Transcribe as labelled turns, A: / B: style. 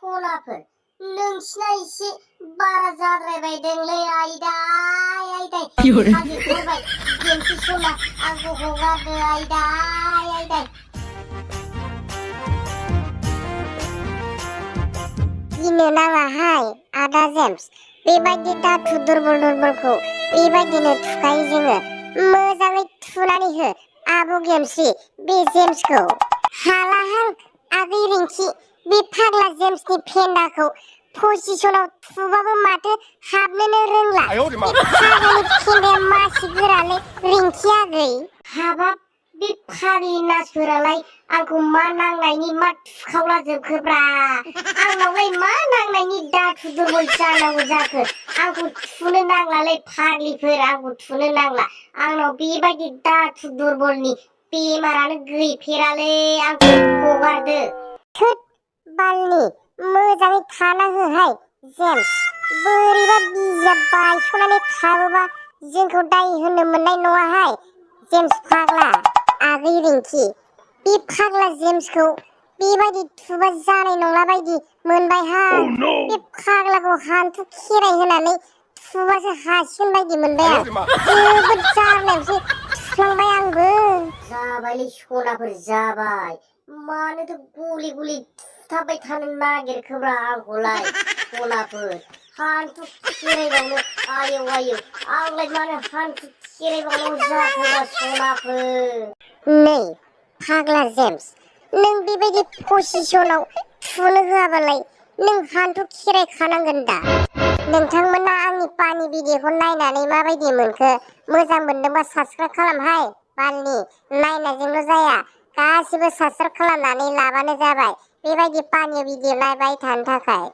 A: सनाफोर नोंसिना एसे बारा जाद्रायबायदोंलै आयदाय हाजोबथारबाय गेमसि सना आंखौ हगारदो आयदाय गिनो नाङाहाय आदा जेम्स बेबायदि दाथु दुरबलखौ बेबायदिनो थुखायो जोङो मोजाङै थुनानै हो आब' गेमस्रि बे जेम्सखौ हालाहां आगै रिंखि बे फाग्ला जेम्सनि फेन्दाखौ पजिसनाव थुबाबो माथो हाबनोनो रोंला बे फाग्लानि फेन्दाया मासि गोरालै रिंखि आगै हाबाब बे फाग्लि नासफोरालाय आंखौ मा नांनायनि मा थुखावला जोबखोब्रा आंनावलाय मा नांनायनि दाथु दुरबल जानांगौ जाखो आंखौ थुनो नांलालै फाग्लिफोर आंखौ थुनो नांला आंनाव बेबायदि दाथु दुरबलनि बेमारानो गैफेरालै आंखौ हगारदो थोद बालनि मोजाङै थाना होहाय जेम्स बोरैबा बिजिया बायस'नानै थाबोबा जोंखौ दाय होनो मोननाय नङाहाय जेम्स फाग्ला आगै रिंखि बे फाग्ला जेम्सखौ बेबायदि थुबा जानाय नंला बायदि मोनबायहाय बे फाग्लाखौ हान्थु खेराय होनानै थुबासो हासिगोन बायदि मोनबाय आं जोबोद जारलायावसो थुफ्लांबाय आंबो जाबायलै सनाफोर जाबाय मानोथो गलि थुथाबबाय थानो नागिरखोब्रा आंखौलाय सनाफोर हान्थु खेरायबावनो आयौ आंलाय मानो हान्थु खेरायबावनांगौ जाखोब्रा सनाफोर नै फाग्ला जेम्स नों बेबायदि पजिसनाव थुनो होआबालाय नों हान्थु खेरायखानांगोन दा नोंथांमोना आंनि पानि भिडिअखौ नायनानै माबायदि मोनखो मोजां मोनदोंबा साबस्क्राइब खालामहाय बालनि नायनायजोंल' जाया गासिबो साबस्क्राइब खालामनानै लाबानो जाबाय बेबायदि पानि भिडिअ नायबाय थानो थाखाय